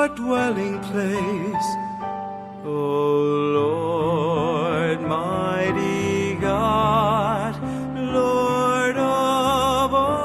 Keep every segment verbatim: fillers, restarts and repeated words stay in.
dwelling place. O Lord, mighty God, Lord of all.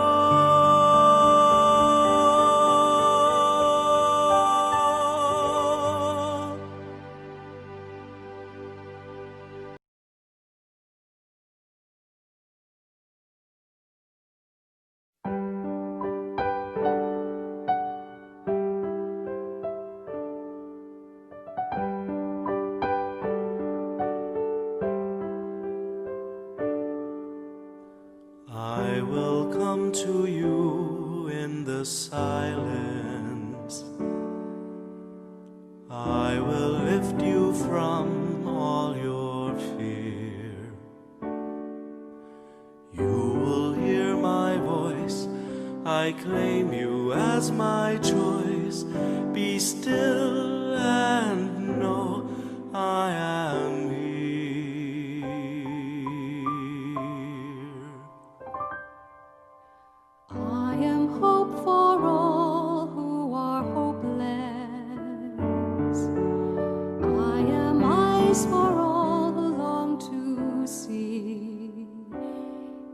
I will come to you in the silence. I will lift you from all your fear. You will hear my voice. I claim you as my choice. Be still and know I am here. I am hope for all who are hopeless. I am eyes for all who long to see.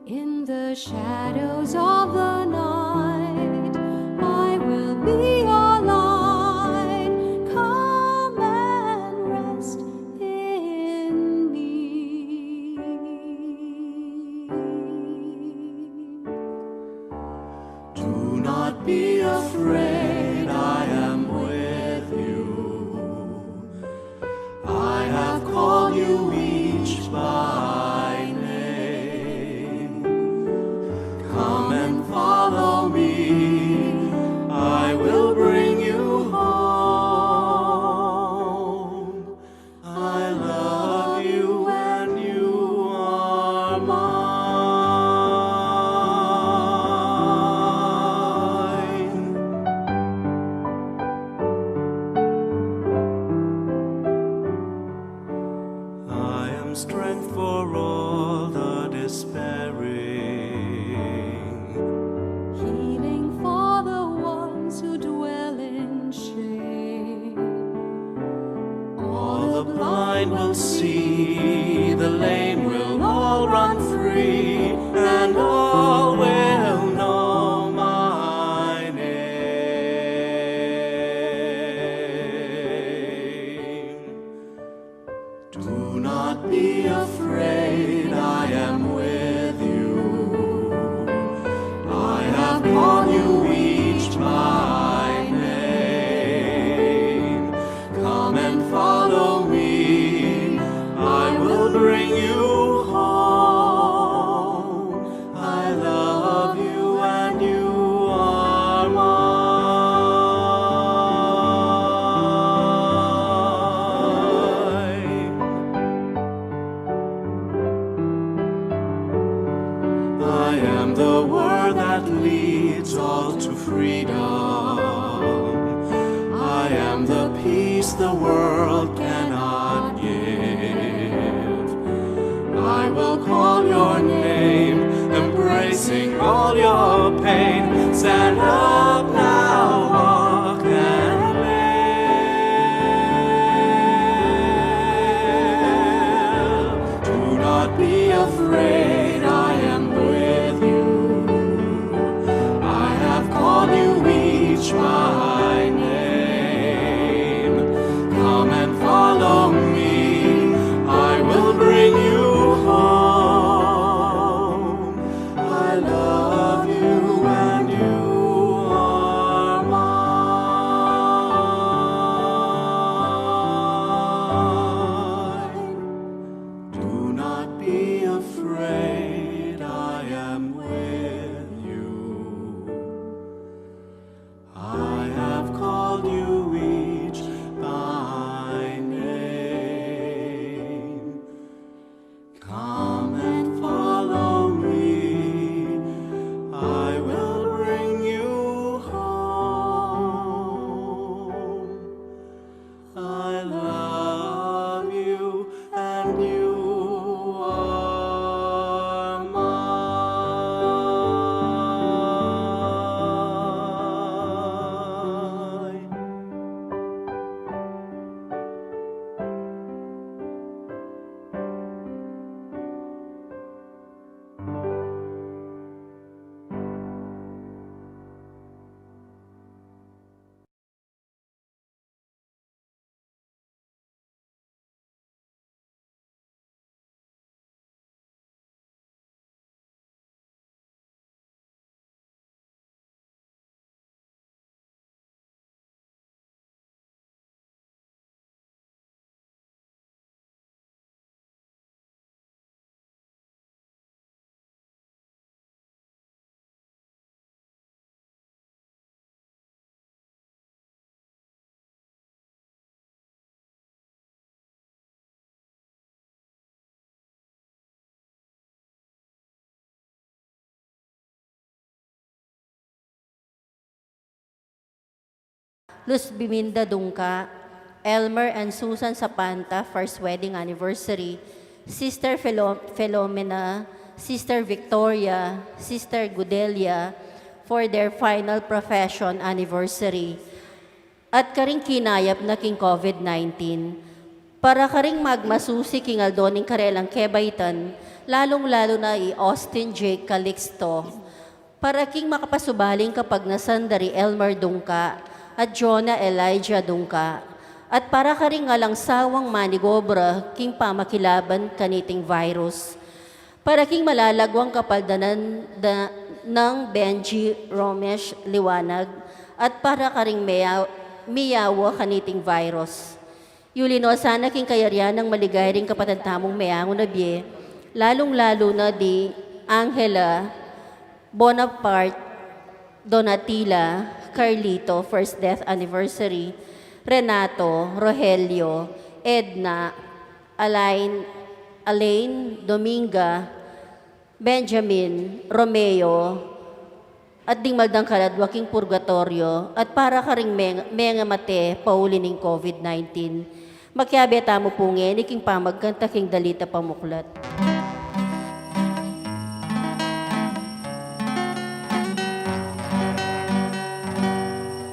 In the shadows of the night, I will be your light. Come and rest in me. Do not be afraid, I am with you. I have called you each by name. Come and follow me. I will bring you home. I love you and you are mine. I am strength for all the despairing. Healing for the ones who dwell in shame. All the blind will see, the lame will all run free, and all will know my name. Do not be afraid, I am with you. I have called you each by name. Come and follow me, I will bring you home. I love you and you are mine. I am the word that leads all to freedom. I am the peace the world cannot give. I will call your name, embracing all your pain. Stand up now, walk and live. Do not be afraid, I am with you. I have called you each by name. Come and follow me, I will bring you home. I love you and you Luz Biminda Dungca, Elmer and Susan Sapanta, first wedding anniversary, Sister Philo-, Filomena, Sister Victoria, Sister Gudelia, for their final profession anniversary. At karing kinayap na king COVID nineteen, para karing magmasusi king aldo ning karelang kebaitan, lalung-lalu na i Austin J. Calixto, para king makapasubaling kapagnasan da ri Elmer Dungca at Jonah Elijah Dungca, at para karing alang sawang manigobra king pamakilaban kaniting virus, para king malalaguang kapaldanan da, nang Benji Romesh Liwanag, at para karing mea-, miyawa kaniting virus. Yuli no sana king kayarian nang maligaya ring kapatad tamung meangu na bie, lalung-lalu na di Angela, Bonaparte, Donatila, Carlito, first death anniversary, Renato, Rogelio, Edna, Alain, Alain, Dominga, Benjamin, Romeo, at ding maldang kaladwa king purgatoryo, at para karing meng-, mengamate pauli ning COVID nineteen. Makiabe tamu pu ngeni king pamagkanta king Dalita Pamuklat.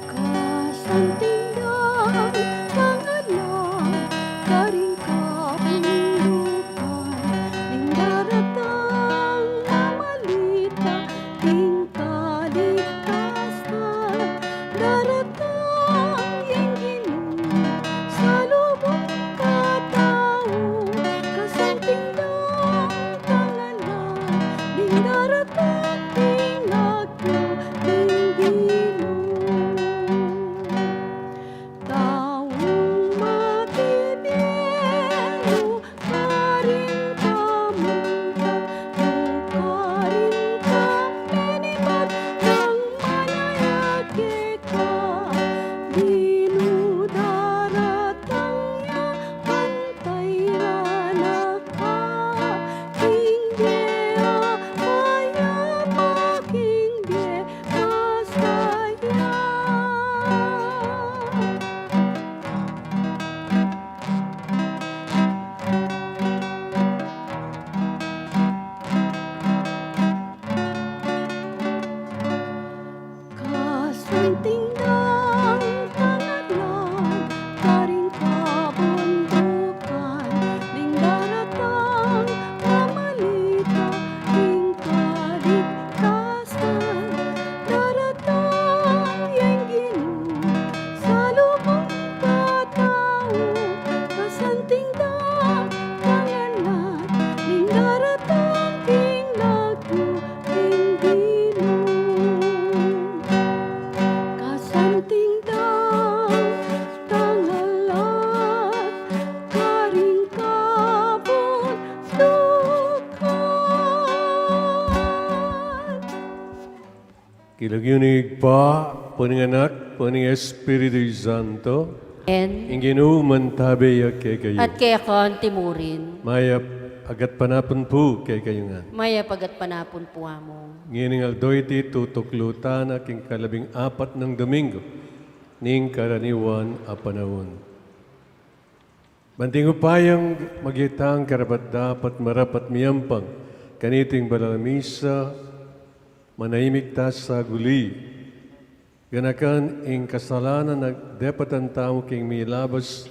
Kasanting dang pangalan karing kabundukan, ning daratang mamalita king kaligtasan, daratang yang Ginu salubung katau, kasanting dang pangalan, ning daratang king lagyu ning Ginu. Taung matinilu karing pamunta, karing kamenibat nang manaya keka, Ginu daratang ya, pantay na ka, king bie a mayap, king bie masaya. Kasanting dang pangalan karing kabundukan, ning daratang mamalita king kaligtasan, daratang yang Ginu salubung katau, kasanting dang pangalan, ning daratang king lagyu ning Ginu. Kasanting dang pangalan karing kabundukan. King lagyu ning Ibpa, ampo ning Anak, ampo ning Espiritu Santo. Amen. Ing Ginu mantabe ya kekayu. At keka anti murin. Mayap a gatpanapun pu kekayu ngan. Mayap a gatpanapun pu, Among. Ngening aldo iti tutuklu tana king kalabing apat nang Domingo ning karaniwan a panaun. Bang ing upayang maging tang karapat-dapat marapat miyampang kaniting banal a misa, manahimik ta sa guli, ganakan ing kasalanan a depatan tamu king milabas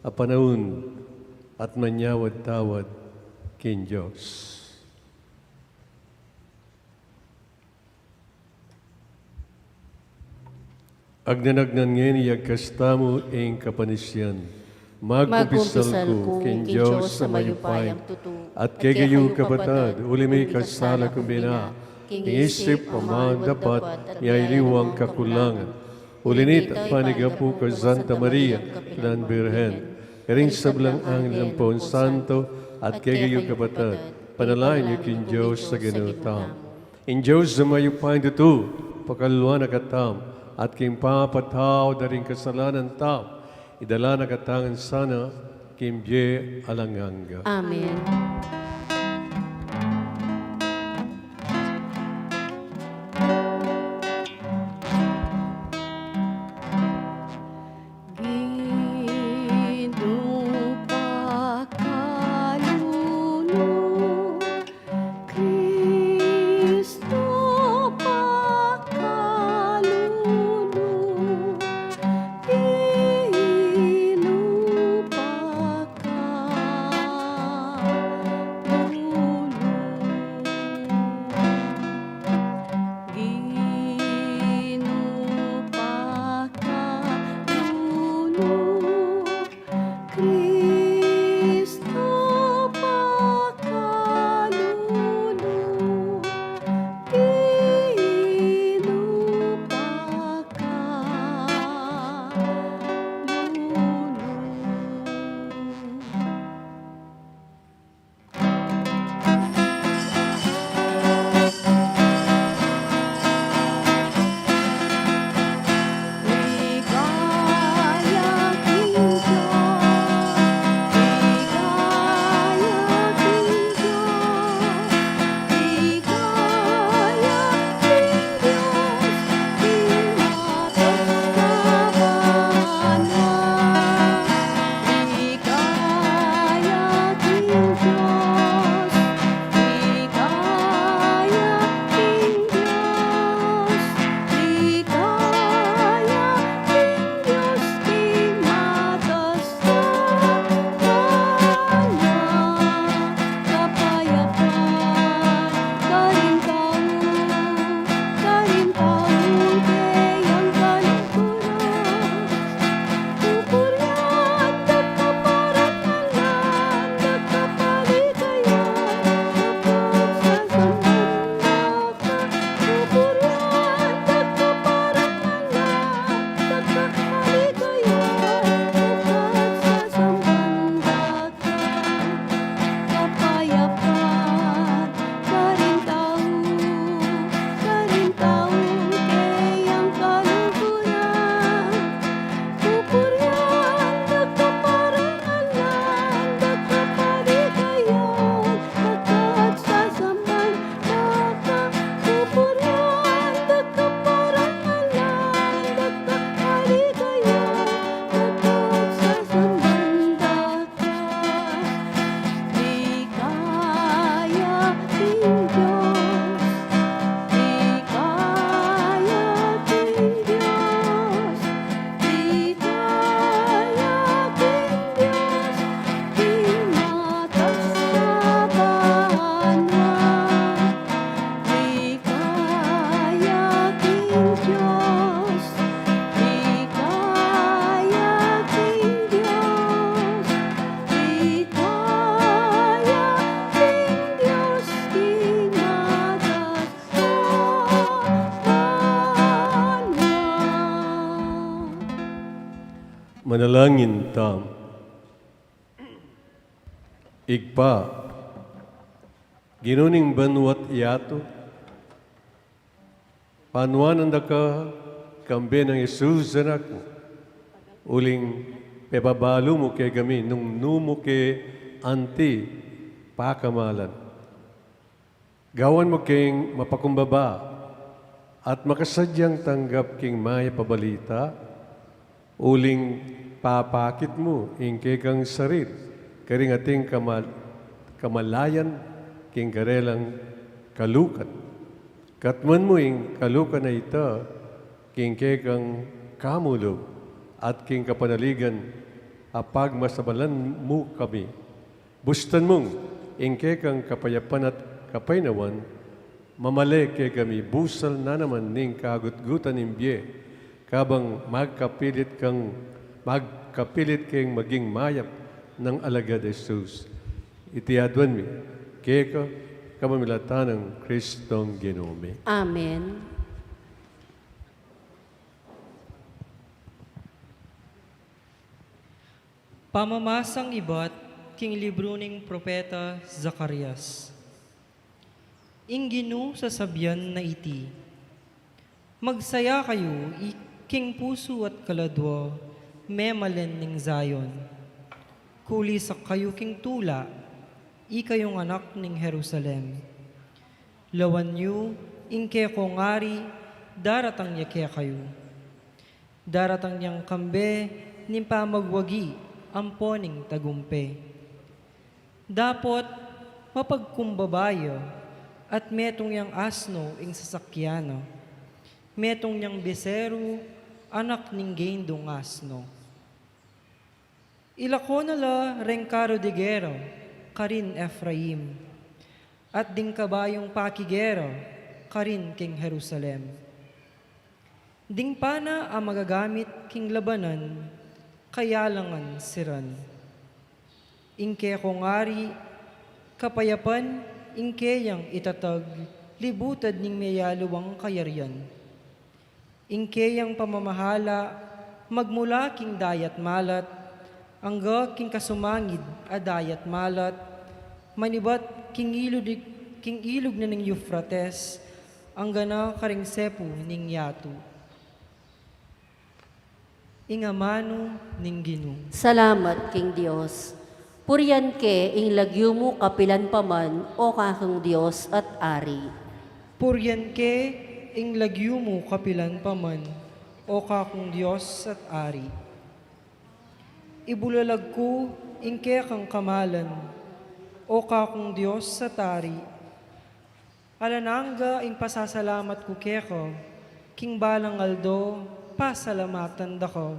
a panaun at manyawad-tawad king Dios. Agnan-agnan ngeni, agkas tamu ing kapanisian. Magkumpisal ku king Dios a mayupayang tutu, at kekayu kapatad, uli mikasala ku bina, king isip, amanu, dapat, king aliwang kakulangan. Uli nita, panyawad ku kang Santa Maria, Kapilan Birhen, karing sablang anghel ampon santo, at kekayu kapatad, panalangin yu king Dios a Ginu tamu. Ing Dios a mayupayang tutu, pakaluan na katamu, at king pamapatawad da ring kasalanan tamu, idala na katamu ngan sana king bie alang angga. Amen. Kristo pakalulu, Ginu pakalulu. Ligaya king Dios, ligaya king Dios, ligaya king Dios, king matas a bana. Kapayapan karing tau, karing tau kayang kaluguran. Pupurian da ka, parangalan da ka, paligayan da ka, sasamban da ka. Pupurian da ka, parangalan da ka, paligayan da ka, sasamban da ka. Kapayapan karing tau, karing tau kayang kaluguran. Pupurian da ka, parangalan da ka, paligayan da ka, sasamban da ka. Pupurian da ka, parangalan da ka, paligayan da ka, sasamban da ka. Ligaya king Dios, ligaya king Dios, ligaya king Dios, king matas a bana. Ligaya king Dios, ligaya king Dios, ligaya king Dios, king matas a bana. Manalangin tamu. Ibpa, Ginu ning banua't yatu, panuanan da ka kambe nang Jesus, Anak mu, uling pebabalu mu kekami nung nu mu ke anti pakamalan. Gawan mu keng mapakumbaba at makasadyang tanggap king mayap a balita, uling papakit mu ing kekang sarili karing ating kamal-, kamalayan king karelang kalukan. Katmuan mu ing kalukan a ita king kekang kamulu at king kapanaligan a pagmasabalan mu kami. Bustan mung ing kekang kapayapan at kapaynawan mamale kekami busal na naman ning kagutgutan ning bie, kabang magkapilit kang, magkapilit keng maging mayap nang alagad Jesus. Iti aduan mi keka, kapamilatan nang Kristong Ginu mi. Amen. Pamamasang ibat king libru ning propeta Zacarias. Ing Ginu sasabian na iti, magsaya kayu, i-, king pusu at kaladua, memalen ning Zion. Kulisak kayu king tula, ikayung anak ning Jerusalem. Lawan yu, ing kekong ari, daratang ya kekayu. Daratang yang kambe ning pamagwagi ampo ning tagumpe. Dapot mapagkumbaba ya, at metung yang asno ing sasakyan na, metung yang beseru, anak ning gayundung asno. Ilako na la reng karu de gera karin Efraim, at ding kabayung pakigera karin king Jerusalem. Ding pana a magagamit king labanan, kayalangan siran. Ing kekong Ari, kapayapan, ing keyang itatag, libutad ning meyaliwang kayarian. Ing keyang pamamahala, magmula king dayat malat, angga king kasumangid a dayat malat, manibat king ilug, king ilug na ning Euphrates, angga na karing sepu ning yatu. Ing amanu ning Ginu. Salamat king Dios. Purian ke ing lagyu mu kapilan pa man, o kakung Dios at Ari. Purian ke ing lagyu mu kapilan pa man, o kakung Dios at Ari. Ibulalag ku ing kekang kamalan, o kakung Dios at Ari. Alang angga ing pasasalamat ku keka, king balang aldo, pasalamatan da ka,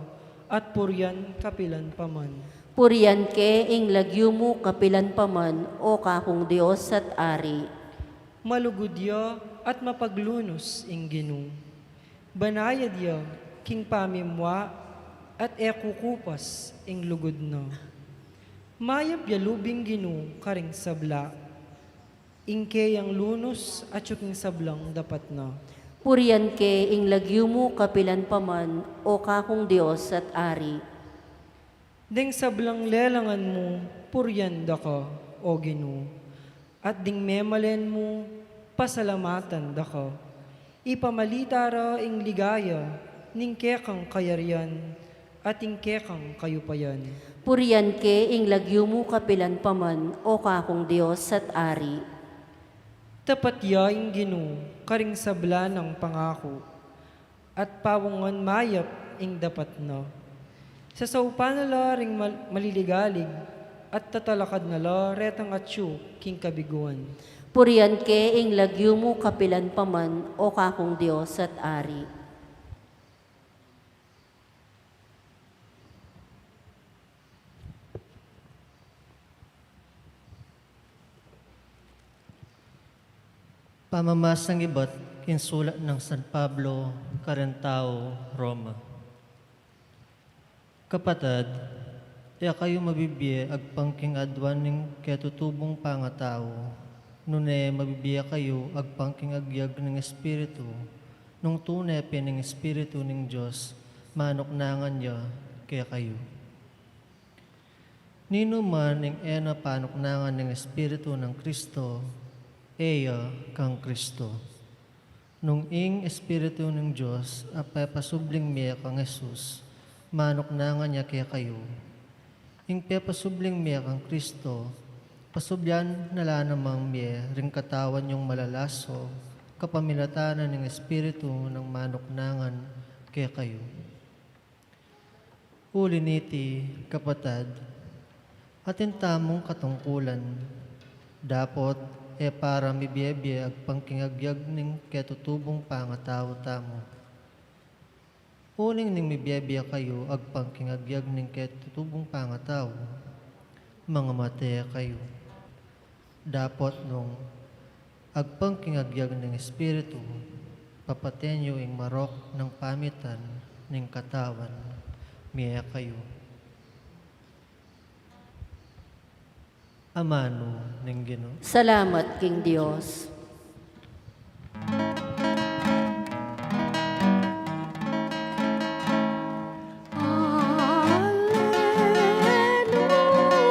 at purian kapilan pa man. Purian ke ing lagyu mu kapilan pa man, o kakung Dios at Ari. Malugud ya at mapaglunus ing Ginu. Banayad ya king pamimua at e kukupas ing lugud na. Mayap ya lub ing Ginu karing sabla. Ing keyang lunus atyu king sablang dapat na. Purian ke ing lagyu mu kapilan pa man, o kakung Dios at Ari. Ding sablang lelangan mu, purian da ka, o Ginu, at ding memalen mu, pasalamatan da ka. Ipamalita ra ing ligaya ning kekang kayarian at ing kekang kayupayan. Purian ke ing lagyu mu kapilan pa man, o kakung Dios at Ari. Tapat ya ing Ginu karing sabla nang pangaku, at pawangan mayap ing dapat na. Sasaupan na la ring mal-, maliligalig, at tatalakad na la retang atyu king kabiguan. Purian ke ing lagyu mu kapilan pa man, o kakung Dios at Ari. Pamamasang ibat king sulat nang San Pablo karing tau Roma. Kapatad, e kayu mabibie agpang king aduan ning ketutubung pangatau, nune mabibie kayu agpang king agyag ning Espiritu, nung tune pin ing Espiritu ning Dios manuknangan ya kekayu. Ninuman ing e na panuknangan ning Espiritu nang Kristo, e ya kang Kristo. Nung ing Espiritu ning Dios a pepasubling mie kang Jesus, manuknangan ya kekayu. Ing pepasubling mie kang Kristo, pasublian na la namang mie ring katawan yung malalaso, kapamilatan na ning Espiritu nang manuknangan kekayu. Uli niti, kapatad, atin tamung katungkulan, dapot e para mibiebie agpang king agyag ning ketutubung pangatau tamu. Uling ning mibiebie kayu agpang king agyag ning ketutubung pangatau, mangamate kayu. Dapot nung agpang king agyag ning Espiritu, papaten yu ing marok nang pamitan ning katawan, mie kayu. Amanu ning Ginu. Salamat king Dios. Aleluya,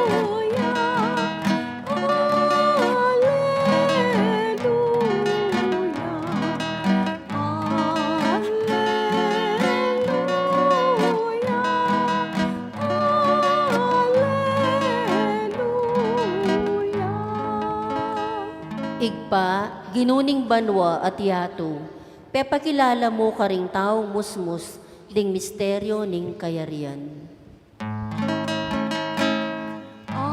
aleluya, aleluya, aleluya. Ibpa, Ginu ning banua at yatu, pepakilala mu karing taung musmus ding misteryu ning kayarian. Aleluya,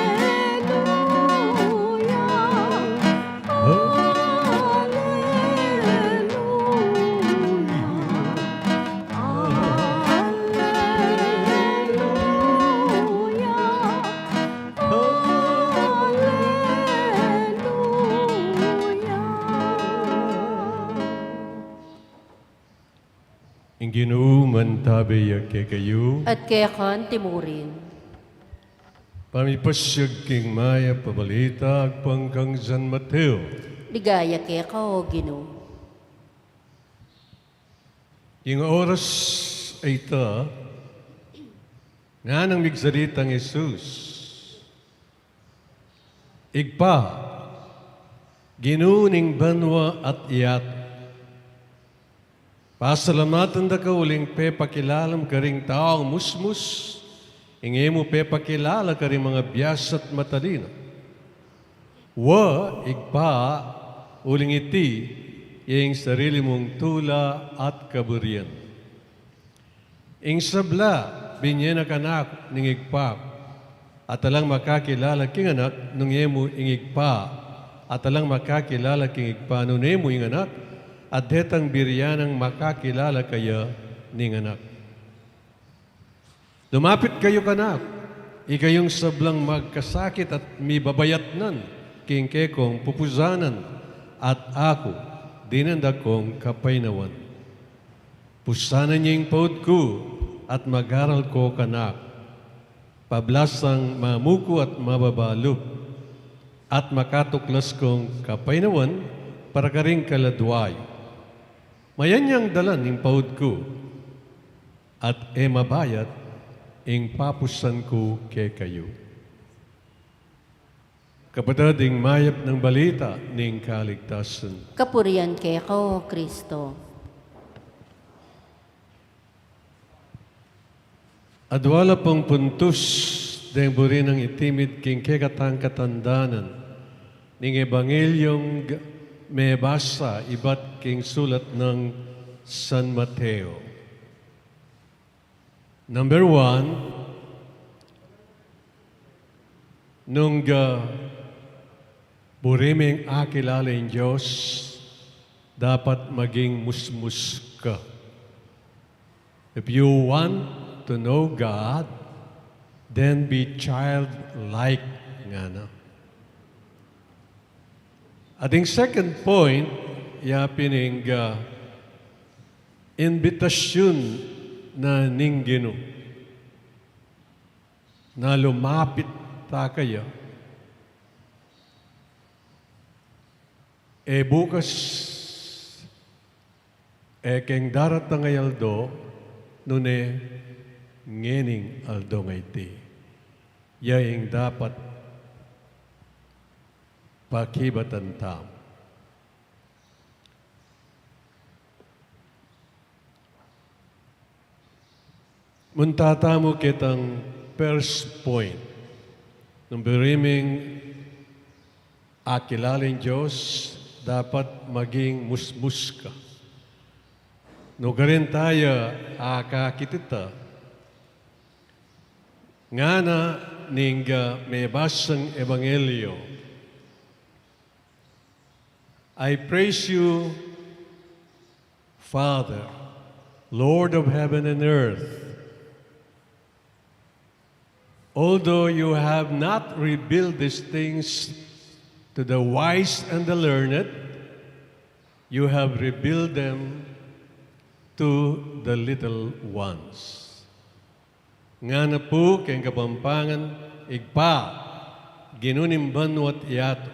aleluya, aleluya, aleluya. Ing Ginu man Tabe ya kekayu. At keka naman murin. Pamipasiag king mayap a balita agpang kang San Mateo. Ligaya keka, o Ginu. Ing oras a ita, nganang migsalita i Jesus, Ibpa, Ginu ning banua at yatu, pasalamatan da ka uling pepakilala mu karing taung musmus ing e mu pepakilala karing mangabiasa at matalino. Wa, Ibpa, uling iti ya ing sarili mung tula at kaburian. Ing sabla, binye na kanaku ning Ibpa ku, at alang makakilala king Anak nune mu ing Ibpa, at alang makakilala king Ibpa nune mu ing Anak, at detang buri nang makakilala kaya ning Anak. Lumapit kayu kanaku, ikayung sablang magkasakit at mibabayatnan king kekong pupusanan, at aku, dinan da kong kapaynawan. Pusanan ye ing paud ku at mag-aral ko kanaku. Pablasang mamuku at mababa lub, at makatuklas kong kapaynawan para karing kaladua yu. Mayan yang dalan ing paud ku, at e mabayat ing papusan ku kekayu. Kapatad, ing mayap nang balita ning kaligtasan. Kapurian keka, o Kristo. Adwa la pang puntus deng buri nang itimid king kekatang katandanan ning ebangelyung mebasa ibat king sulat nang San Mateo. Number one, nung, ah, buri meng akilala ing Dios, dapat maging musmus ka. If you want to know God, then be childlike, ngana. At ing second point, ya pin ing, ah, imbitasyun na ning Ginu na lumapit ta kaya. E bukas, e keng daratang a aldo, nune ngening aldo a iti. Ya ing dapat pakibatan tamu. Munta tamu ketang first point. Nung buri meng akilala ing Dios, dapat maging musmus ka. Nukarin taya akakit ita, ngana ning, ah, mebasang ebanghelyo. I praise you, Father, Lord of heaven and earth. Although you have not revealed these things to the wise and the learned, you have revealed them to the little ones. Ngana pu keng Kapampangan, Ibpa, Ginu ning banua at yatu,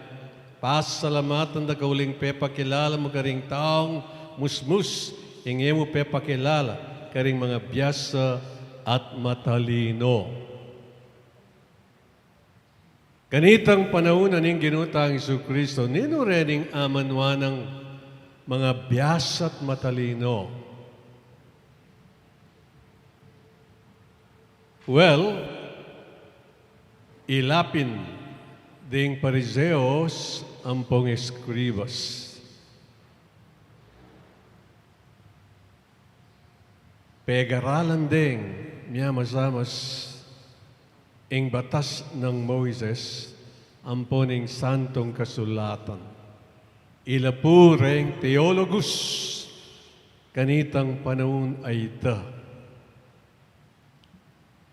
pasalamatan da ka uling pepakilala mu karing taung musmus ing e mu pepakilala karing mangabiasa at matalino. Kanitang panaun a ning Ginu tang Jesucristo, ninu reng amanwanang mangabiasa at matalino? Well, ila pin ding Pariseos ampong eskribas. Pegaralan deng miamasamas ing batas nang Moises ampon ing Santung Kasulatan. Ila pu reng teologus kanitang panaun a ita.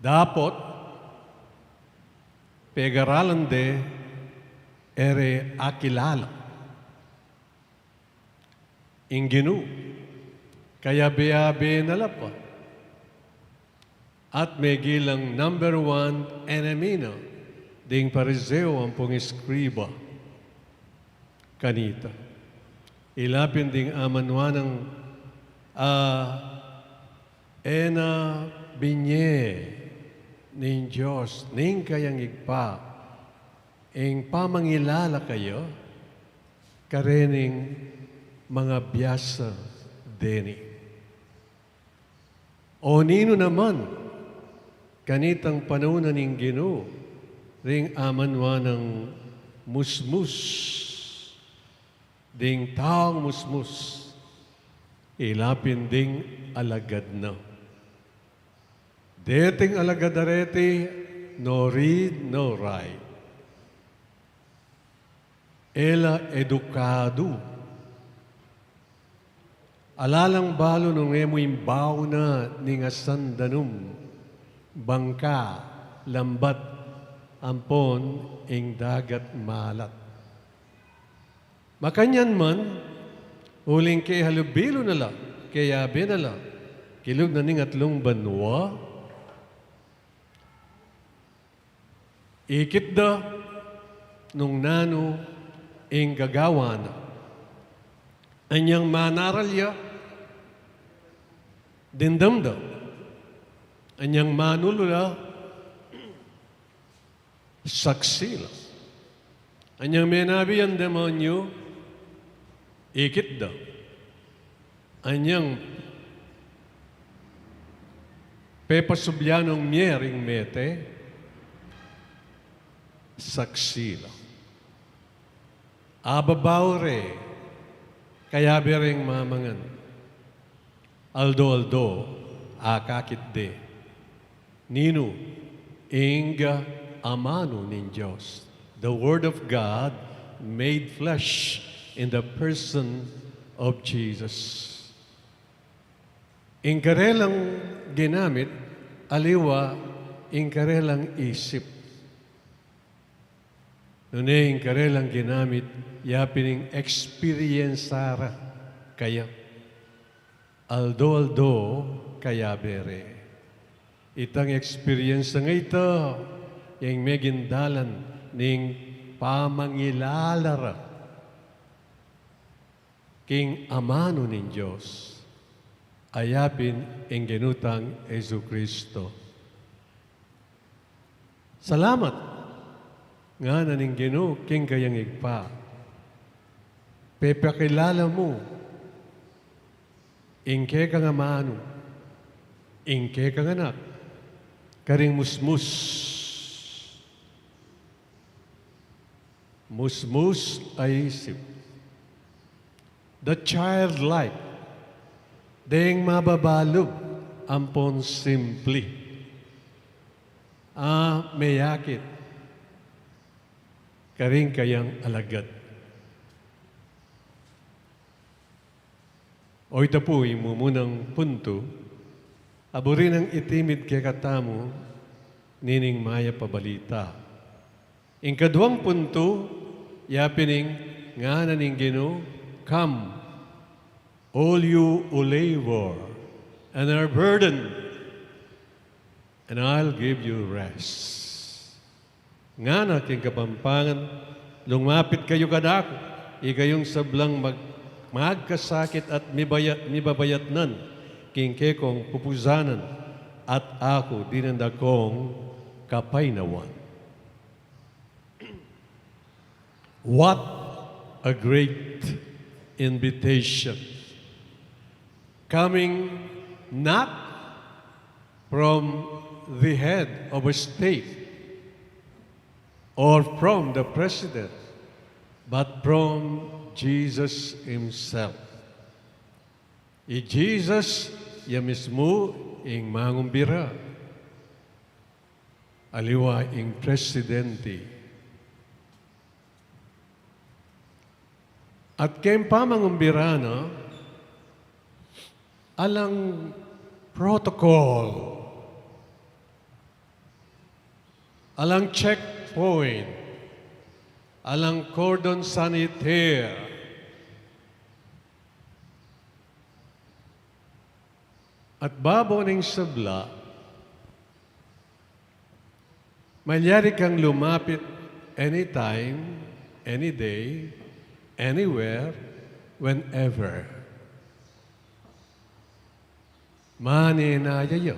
Dapot, pegaralan de e re akilala ing Ginu, kayabe-abe na la pa. At megilang number one enemy na ding Pariseo ampong eskriba kanita. Ila pin ding amanuan nang, ah, e na binye ning Dios, ning kayang Ibpa, ing pamangilala kaya karening mangabiasa deni. O ninu naman, kanitang panaun na ning Ginu, ring amanuan nang musmus, ding taung musmus, ila pin ding alagad na. Deting alagad a reti, no read, no write. E la edukadu. Ala lang balu nung e mu imbaw na ning asan danum, bangka, lambat, ampon ing dagat malat. Makanyan man, uling kehalubilu na la, keyabe na la, kilub na ning atlung banua, ikit da nung nanu ing gagawan na. Anyang manaral ya, dimdam da. Anyang manulula, saksi la. Anyang menabi yang demonyu, ikit da. Anyang pepasubyan nung mie ring mete, saksi la. Ababaw re, kayabe reng mamangan. Aldo-aldo, akakit de. Ninu? Ing amanu ning Dios. The Word of God made flesh in the person of Jesus. Ing karelang ginamit, aliwa ing karelang isip. Nune ing karelang ginamit, ya pin ing experience ra kaya. Aldo-aldo kayabe re. Itang experience a ita, yang meging dalan ning pamangilala ra king amanu ning Dios, a ya pin ing Ginu tang Jesucristo. Salamat, ngana ning Ginu king kayang Ibpa. Pepakilala mu ing kekang amanu, ing kekang anak, karing musmus. Musmus a isip. The childlike, deng mababalug ampon simple, a meyakit karing kayang alagad. O ita pu ing mumunang puntu a buri nang itimid kekatamu nining mayap a balita. Ing kaduang puntu, ya pin ing ngana ning Ginu, "Come, all you who labor and are burdened, and I'll give you rest." Ngana king Kapampangan, "Lumapit kayu kanaku, ikayung sablang mag-, magkasakit at mibayat, mibabayatnan king kekong pupusanan, at aku dinan da kong kapaynawan." What a great invitation. Coming not from the head of a state or from the president, but from Jesus himself. I Jesus ya mismu ing mangumbira. Aliwa ing presidente. At keng pamangumbira na, alang protocol, alang checkpoint, alang cordon sanitaire. At babo ning sabla, Malyari kang lumapit anytime, any day, anywhere, whenever. Manenaya ya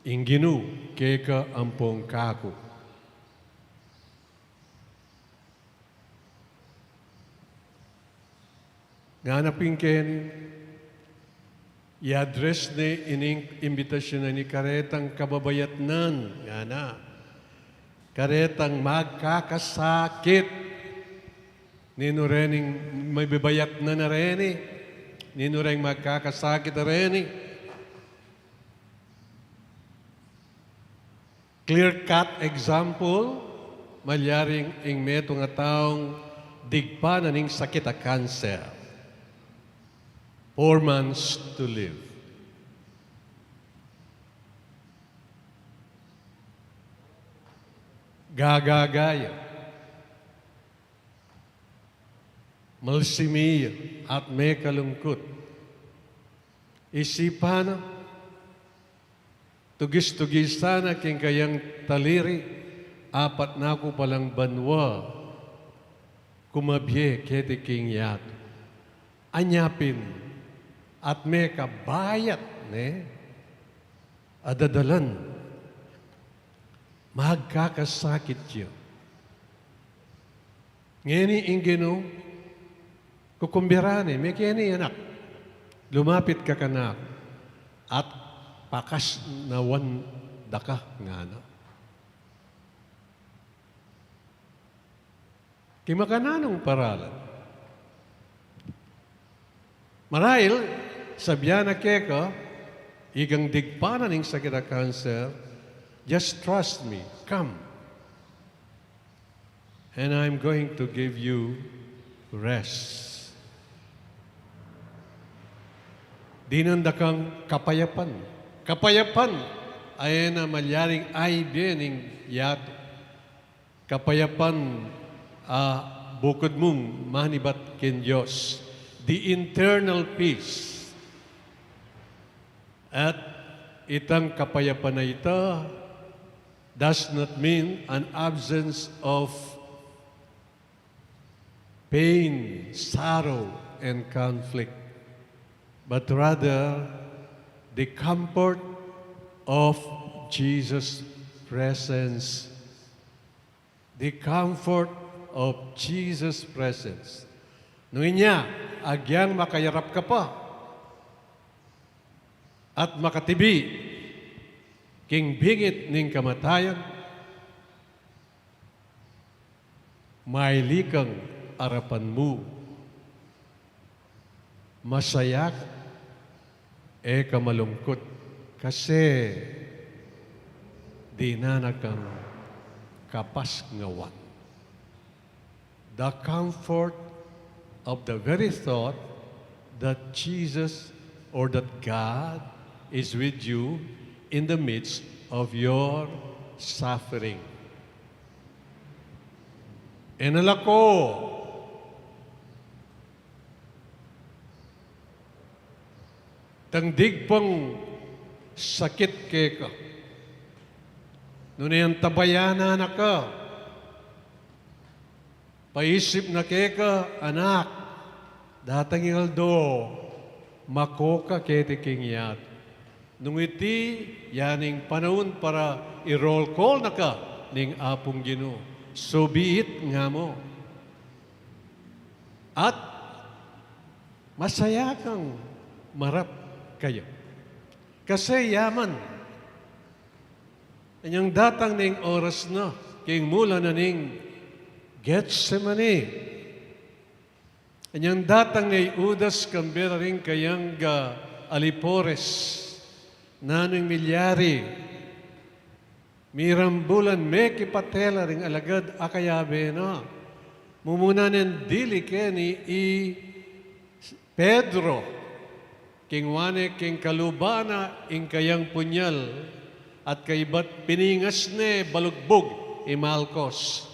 ing Ginu keka ampong kaku. Ngana pin keni, i-address ne ining imbitasyun a ini karetang kababayatnan, ngana. Karetang magkakasakit. Ninu rening mabibayatnan a reni? Ninu reng magkakasakit a reni? Clear-cut example, malyaring ing metung a taung digpan na ning sakit a kanser. Four months to live. Gagaga ya. Malsimi ya at mekalungkut. Isipan na, tugis-tugisan na king kayang taliri, apat na ku palang banua kumabie keti king yatu. Anya pin, at mekabayat ne a dadalan, magkakasakit ya. Ngeni ing Ginu, kukumbira ne, mekeni, anak, lumapit ka kanaku, at pakasnawan da ka, ngana. King makananung paralan. Marahil, sabian na keka, ikang digpan na ning sakit a kanser, "Just trust me, come. And I'm going to give you rest." Dinan da kang kapayapan. Kapayapan, ayan a malyaring aibie ning yatu. Kapayapan a bukud mung manibat king Dios, the internal peace. At itang kapayapan a ita does not mean an absence of pain, sorrow, and conflict, but rather the comfort of Jesus' presence. The comfort of Jesus' presence. Nung inya, agyang makayarap ka pa at makatibi king bingit ning kamatayan, maili kang arapan mu. Masaya ka, e ka malungkut, kasi dinan na kang kapasnawan. The comfort of the very thought that Jesus or that God is with you in the midst of your suffering. E na la ko tang digpang sakit keka. Nune antabayanan na ka, paisip na keka, anak, datang ing aldo, mako ka keti king yatu. Nung iti ya ing panaun para i-roll call na ka ning Apung Ginu, so be it, nga mu. At masaya kang marap kaya. Kasi yaman, inyang datang ning oras na, king mulan na ning Getsemani. Inyang datang ne i Judas kambe da ring kayang alipores, nanung milyari, mirambulan mekipatela ring alagad a kayabe na. Mumuna neng dili keni i Pedro, kingwa ne king kaluban na ing kayang punyal, at kaybat piningas ne balugbug i Malkos.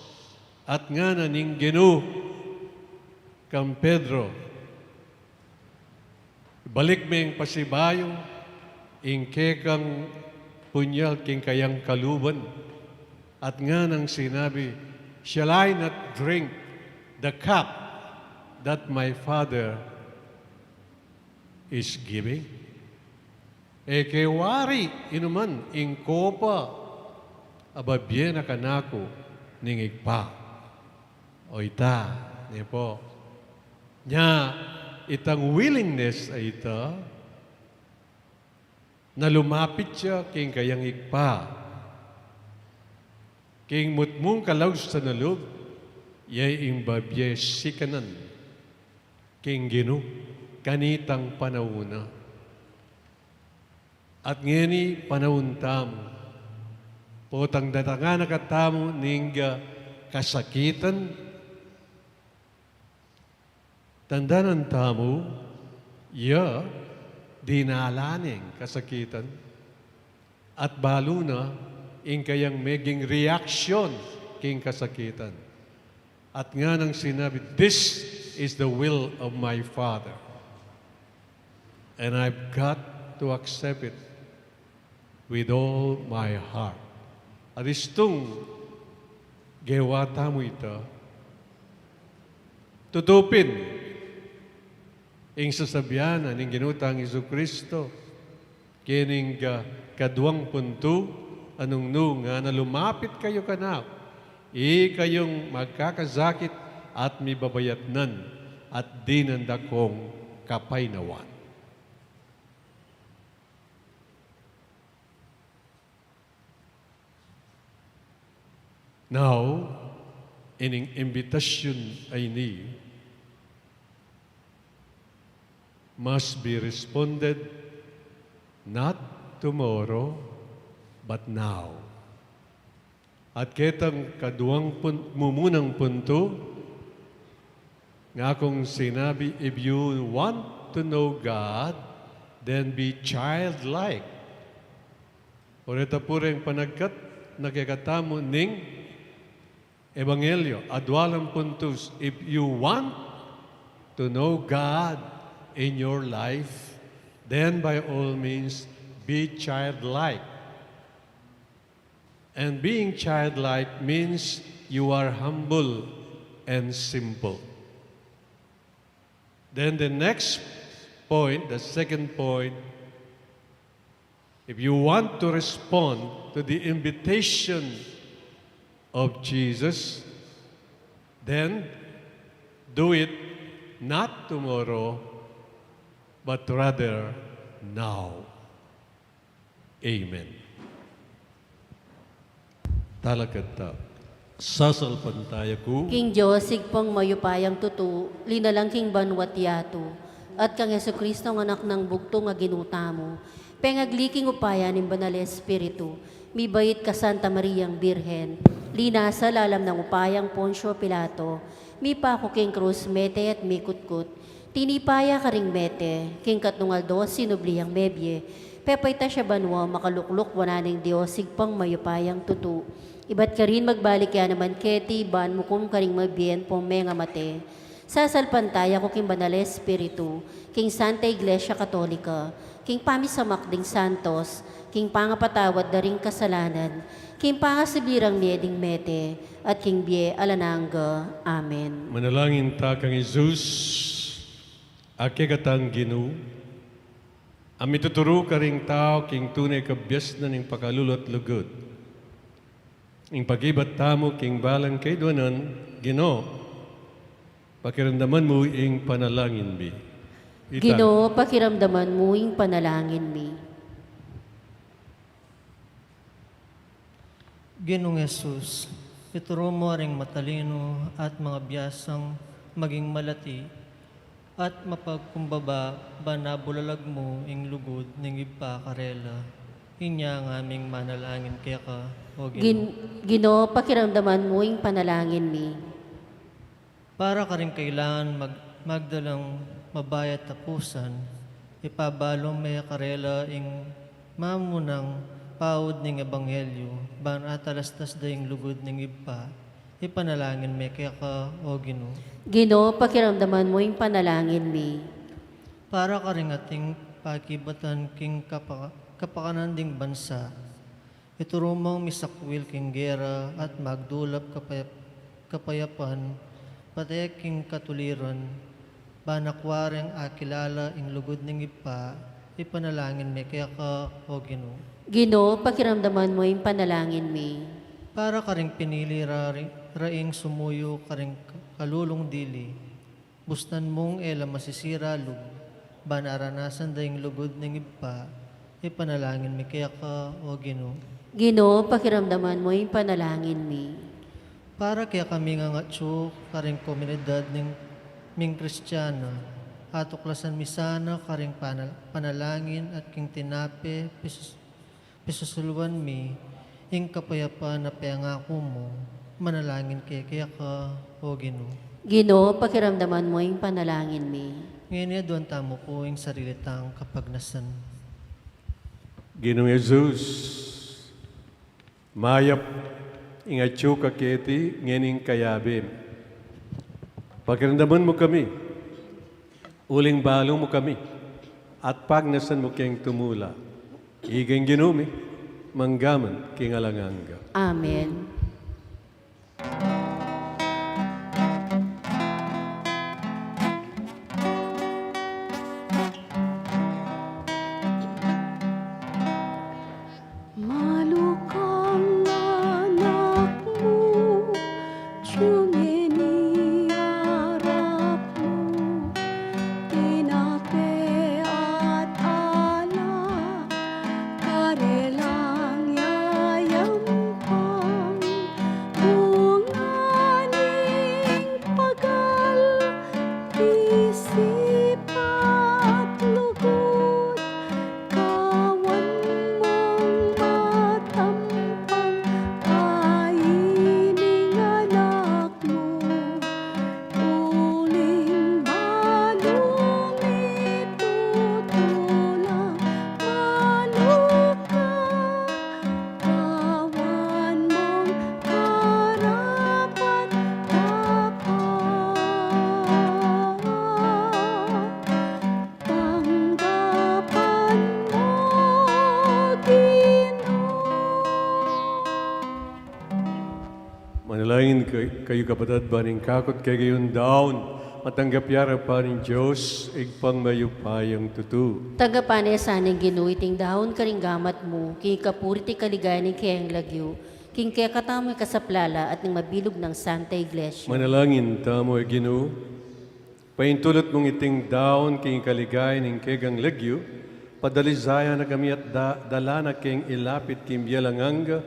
At ngana ning Ginu kang Pedro, ibalik meng pasibayu ing kekang punyal king kayang kaluban. At nganang sinabi, "Shall I not drink the cup that my Father is giving?" E ke wari inuman ing kopa a babie na kanaku ning Ibpa? O ita, ne po. Nya, itang willingness a ita, na lumapit ya king kayang Ibpa, king mutmung kalausan a lub, ya ing babie sikanan king Ginu kanitang panaun na. At ngeni panaun tamu, potang datangan na katamu ning, ah, kasakitan, tandanan tamu, ya dinalan ing kasakitan, at balu na ing kayang meging reaksyon king kasakitan. At nganang sinabi, "This is the will of my Father. And I've got to accept it with all my heart." At istung gewa tamu ita, tutupin ing sasabian na ning Ginu tang Jesucristo, kening, ah, kaduang puntu, a nung nu ngana lumapit kayu kanaku, ikayung magkakasakit at mibabayatnan, at dinan da kong kapaynawan. Now, ining imbitasyon a ini must be responded not tomorrow, but now. At ketang kaduang pun-, mumunang puntu, nga kung sinabi, "If you want to know God, then be childlike." O reta pu reng panagkat na kekatamu ning ebanghelyo, adwa lang puntus, if you want to know God in your life, then by all means be childlike. And being childlike means you are humble and simple. Then the next point, the second point, if you want to respond to the invitation of Jesus, then do it not tomorrow, but rather now. Amen. Talakad ta. Sasalpantaya ku king Dios, Ibpang mayupayang tutu, linalang king banua't yatu, at kang Jesucristo, a Anak nang bugtung a Ginu tamu, pengagli king upaya ning Banal Espiritu, mibait kang Santa Mariang Birhen, linasa lalam nang upayang Poncio Pilato, mipaku king krus, mete at mikutkut, tinipa ya karing mete, king katlung aldo sinubli yang mebie, pepaitas ya banua, makalukluk wanan ning Dios Ibpang mayupayang tutu. Ibat karin magbalik ya naman keti, ban mukum karing mabie ampong mengamate. Sasalpantaya ku king Banal Espiritu, king Santa Iglesia Katolika, king pamisamak ding santos, king pangapatawad da ring kasalanan, king pangasubli rang mie ding mete, at king bie alang angga. Amen. Manalangin ta kang Jesus, a kekatang Ginu, a mituturu karing tau king tune kabiasnan ning pakalulu at lugud, ing pakibat tamu king balang kaiduanan. Ginu, pakiramdaman mu ing panalangin mi. Ita. Ginu, pakiramdaman mu ing panalangin mi. Ginung Jesus, ituru mu ring matalinu at mangabiasang maging malati at mapagkumbaba, ban abulalag mu ing lugud ning Ibpa karela. Inya ngaming manalangin keka, o Ginu. Gin-, Ginu, pakiramdaman mu ing panalangin mi. Para karing kailangan mag-, magdalang mabayat a pusan, ipabalu me karela ing mamunang paud ning ebanghelyu, ban atalastas da ing lugud ning Ibpa, ipanalangin me keka, o Ginu. Ginu, pakiramdaman mu ing panalangin mi. Para karing ating pakibatan king kapa-, kapakanan ding bansa, Ituru mung misakwil king gera at magdulap kapayap-, kapayapan, pate king katuliran, ba na kwareng akilala ing lugud ning Ibpa, ipanalangin mi keka, O Ginu. Ginu, pakiramdaman mu ing panalangin mi. Para karing pinili ra-, raing sumuyu karing kalulung dili, bustan mung e la masisira lub, ban aranasan da ing lugud ning Ibpa, ipanalangin mi keka, O Ginu. Ginu, pakiramdaman mu ing panalangin mi. Para kekami ngan atyu karing komunidad ning ming Kristiana, atuklasan mi sana karing panal-, panalangin at king tinape, pisus-, pisusuluan mi ing kapayapan a pengaku mu, manalangin kami keka, O Ginu. Ginu, pakiramdaman mu ing panalangin mi. Ngeni aduan tamu pu ing sarili tang kapagnasan. Ginung Jesus, mayap ing atyu ka keti ngening kayabe mi. Pakiramdaman mu kami, uling balu mu kami, at pagnasan mu keng tumula. Ika ing Ginu mi, mangga man king alang angga. Amen. Malukang anak mu, atyu ngeni arap mu, tinape at alak, karelang yayampang, bunga ning pagal, isip at lugud, kawan mung matampang, a ining anak mu, uling balu mi tutulang, maluka, kawan mung karapat dapat. Tanggapan mu, Ginu. Manalangin kay-, kayu kapatad, ban ing kakut kekayung daun, matanggap ya arapan ning Dios, Ibpang mayupayang tutu. Tanggapan na sa ning Ginu iting daun karing gamat mu, king ikapuri at ikaligaya ning kayang lagyu, king kekatamung ikasaplala at ning mabilug nang Santa Iglesia. Manalangin tamu, O Ginu. Paintulut mung iting daun king ikaligaya ning kekang lagyu, padalizayan na kami at da-, dala na keng ilapit king bie alang angga,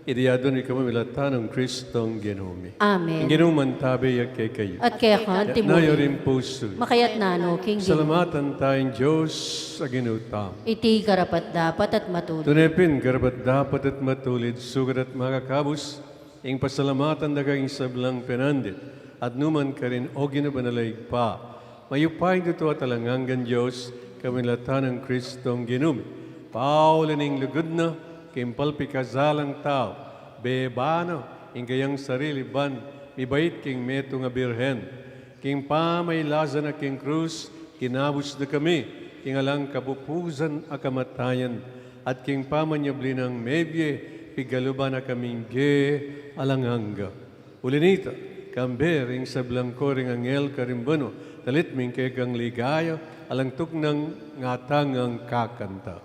iti aduan mi keka, pamilatan nang Kristong Ginu mi. Amen. Ing Ginu mantabe ya kekayu. At keka naman. Iyatas yu ring pusu. Makayatas na no king Ginu. Salamatan taya ing Dios a Ginu tamu. Iti karapat-dapat at matulid. Tune pin karapat-dapat at matulid, sukat at makakabus, ing pasalamatan da ka king sablang penandit, at nu man karin, O Ginu, banal a Ibpa, mayupayang tutu at alang anggang Dios, kapamilatan nang Kristong Ginu mi. Pauli ning lugud na, king palpikasalang tau, beba na ing kayang sarili ban mibait king metung a birhen. King pamailasan na king krus, kinabus na kami king alang kapupusan a kamatayan, at king pamanyubli nang mebie, pigaluban na kaming bie alang angga. Uli nita, kambe ring sablang koring anghel karing banua, talit mi ing kekang ligaya, alang tuknang ngatang kakanta.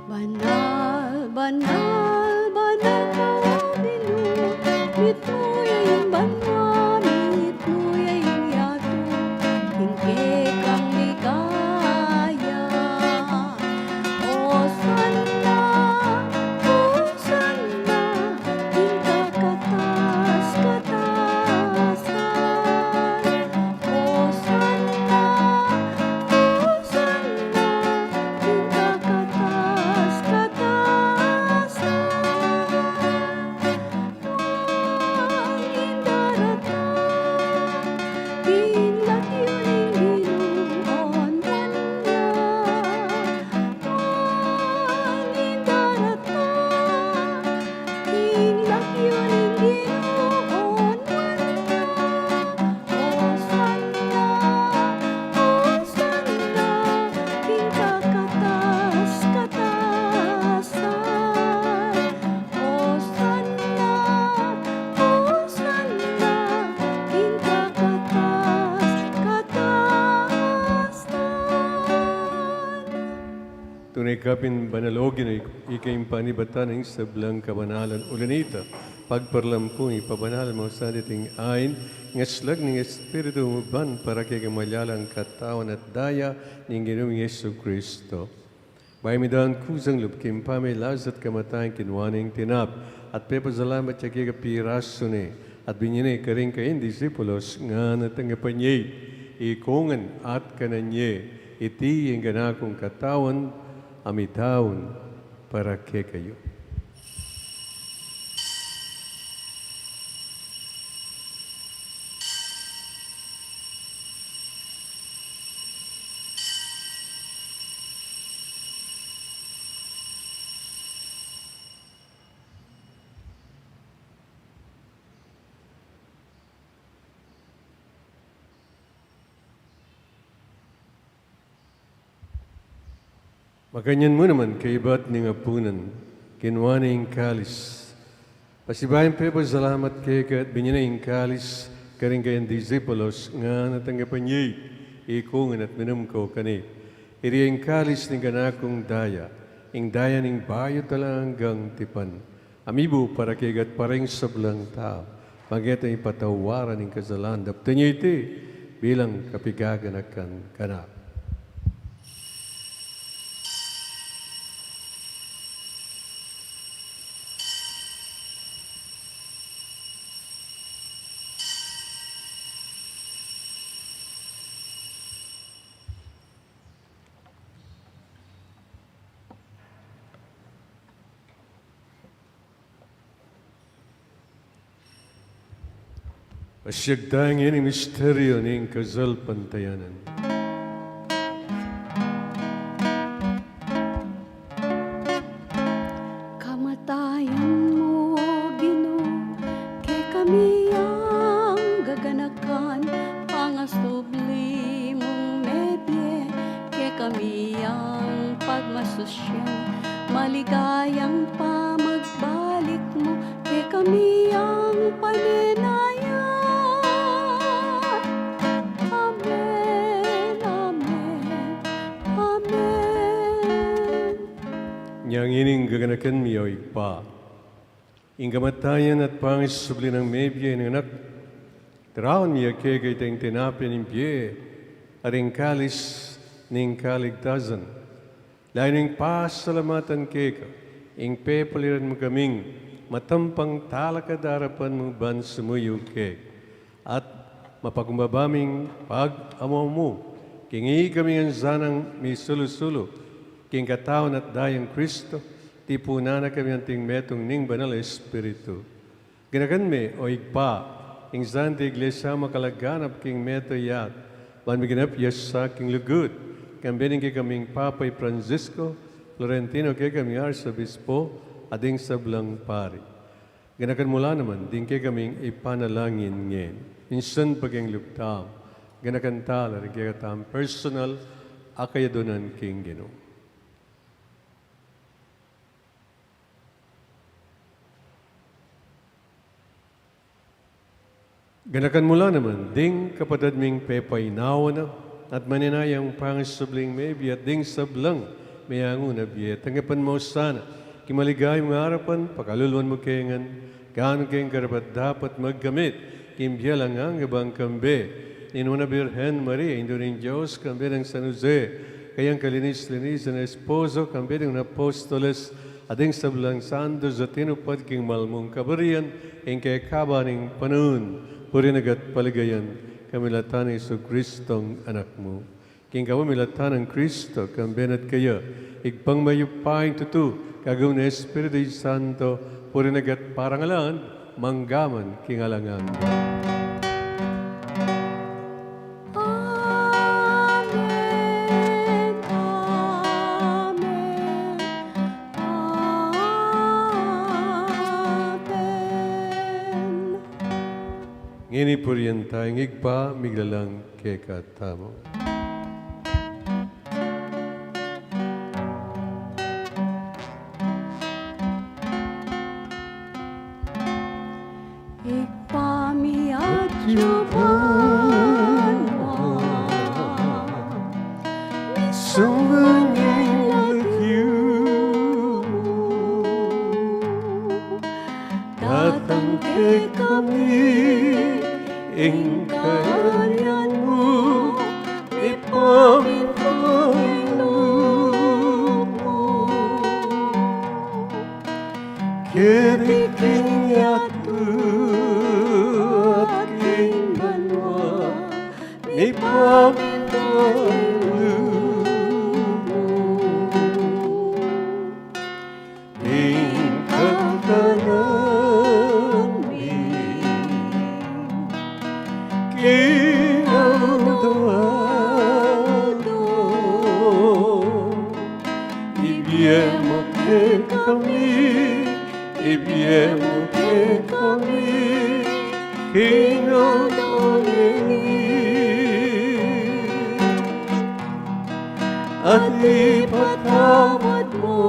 Banal, banal, banal ka, O Ginu, mitmu ya ing banua, mitmu ya ing yatu, king kekang ligaya. Hosanna, Hosanna, king kakatas-katasan. Tune kapin banal, O Ginu, ika ing panibatan ning sablang kabanalan, uli na nita, pagparalan mu pu ing pabanalan mu sa deting ain, ing aslag ning Espiritu mu ban, para kekami malalang katawan at daya ning Ginu ming Jesucristo. Bayu mi daan kusang lub king pamilasa at kamatayan, kinua ne ing tinape, at pepasalamat ya keka, pirasu ne, at binye ne karing kayang disipulos, ngana, tanggapan ye iti, ikongan at kanan ye, iti ing nganakung katawan, a midaun para kekayu. Makanyan mu naman, kaybat ning apunan, kinua ne ing kalis. Pasibayu yang pepasalamat keka at binye ne ing kalis karing kayang disipulos, ngana, tanggapan ye iti, ikongan at minum kayu keni. Iti ing kalis ning nganakung daya, ing daya ning bayu at alang anggang tipan, a mibu para kekayu at para king sablang tau, para king patawaran ning kasalan. Daptan ye iti bilang kapaganakan kanaku. Pasiag taya ngeni king misteryu ning kasalpantayanan. Kamatayan mu, O Ginu, kekami yang gaganakan, pangasubli mung mebie, kekami yang pagmasusyan, maligayang pamagbalik mu, kekami yang panenayan. Amen, amen, amen. Inya ngeni gaganakan mi, O Ibpa, ing kamatayan at pangasubli nang mebie ning Anak, tiraun mi keka iting tinape ning bie at ing kalis ning kaligtasan. Lalu ning pasalamatan keka ing pepaliran mu kaming matampang talakad king arapan mu ban sumuyu keka. At mapakumbaba ming pag-amu-amu king ikami ngan sanang misulu-sulu king katawan at dayang Kristo, tipunan na kami anting metung ning Banal Espiritu. Ganakan me, O Ibpa, ing Santa Iglesia makalaganap king metung yatu, ban miganap ya sa king lugud, kambe ning kekaming Papa i Francisco, Florentino kekaming Arsobispo, at ding sablang pari. Ganakan mu la naman ding kekaming ipanalangin ngeni. Minsan pa king lub tamu, ganakan tala ding kekatamung personal a kayadunan king Ginu. Ganakan mu la naman ding kapatad ming pepainawa na at manenayang pangasubling mebie at ding sablang meyangu na bie. Tanggapan mu sana king maligayang arapan, pakaluluan mu kami ngan, gawang kami karapat-dapat magkamit king bie alang angga ban kambe ning Nuan a Birhen Maria, Indu ning Dios, kambe nang San Jose, kayang kalinis-linisan a esposo, kambe ding apostoles, at ding sablang santos a tinupad king mal mung kaburian king kekaba ning panaun, purian at kaligayan, kamilatan nang Jesucristong Anak mu. King kapamilatan nang Kristo, kambe na at kaya, Ibpang mayupayang tutu, kagum ning Espiritu Santo, purian at parangalan, mangga man king alang angga. Amen, amen, amen. Ngeni purian taya ing Ibpa miglalang kekatamu. Ibpa mi atsu ka banua, misumba ing lagyu kami, ibie mu kekami king adal a ini. At ipatawad mu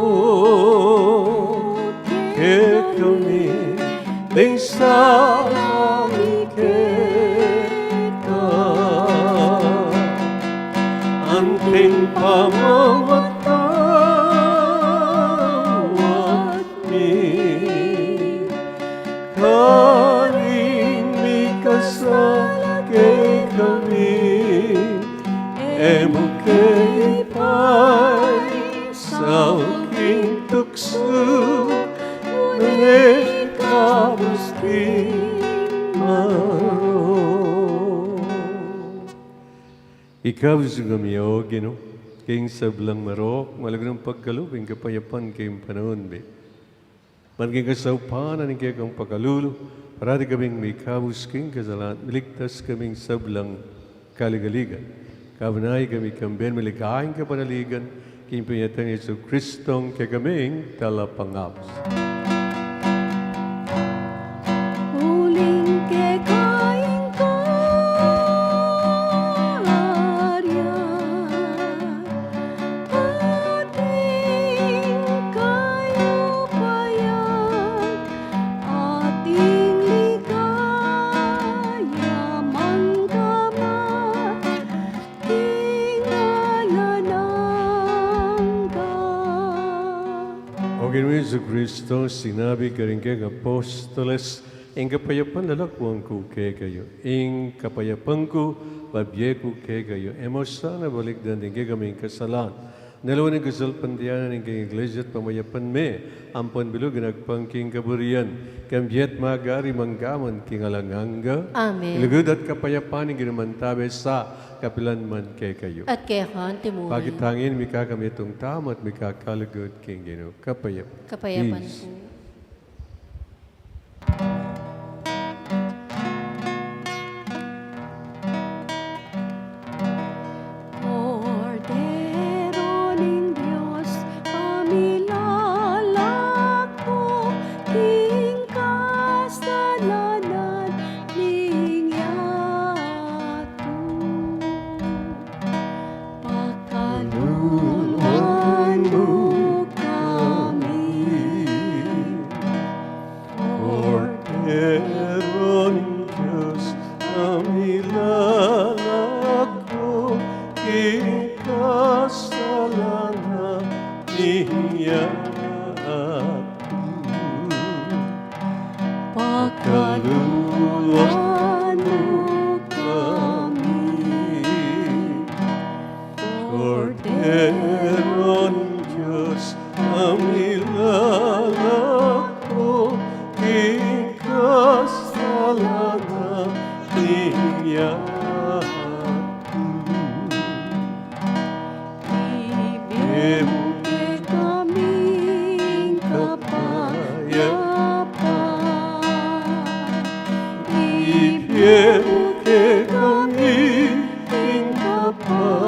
kekami ding sala mi keka, anting pamamatawad mi karing mikasala kekami, e mu ke ipaisaul king tuksu, nune ikabus king marok. Ikabus mu kami, O Ginu, king sablang marok, malago nang pagkalub ing kapayapan king panaun mi. Ban king kasaupan na ning kekang pakalulu, parati kaming mikabus king kasalan, miligtas kaming sablang kaligaligan. Kabanayan kami kambe ning maligayang kapanaligan, king pamanyatang Jesucristong kekaming Talapangabus. Uling keka ing karyan, at ing kayupayan, at ing ligaya mangga man king alang angga. O Ginu Jesucristo, sinabi mu karing kekang apostoles, ing kapayapan lalakwan ku kekayu, ing kapayapan ku babie ku kekayu. E mu sana balikdan ding kekaming kasalan, nune ing kasalpantayanan ning kekang Iglesia at pamayapan me, ampon bilug ing agpang king kaburian, kambe at magari mangga man king alang angga. Amen. Ing lugud at kapayapan ning Ginu mantabe sa kapilan man kekayu. At keka naman. Pakit tangin, mika kami atung tama at mika kalugud king Ginu. Kapayapan. Kapayapan. Peace. Pu. Kordero ning Dios, a milalako king kasalanan ning yatu. Pakaluluan mu kami. Kordero ning Dios, a milalako king kasalanan ning yatu. Pakaluluan mu kami. Kordero ning Dios, a milalako king kasalanan ning yatu. Ibie mu kekami ing kapayapan. Ibie mu kekami ing kapayapan.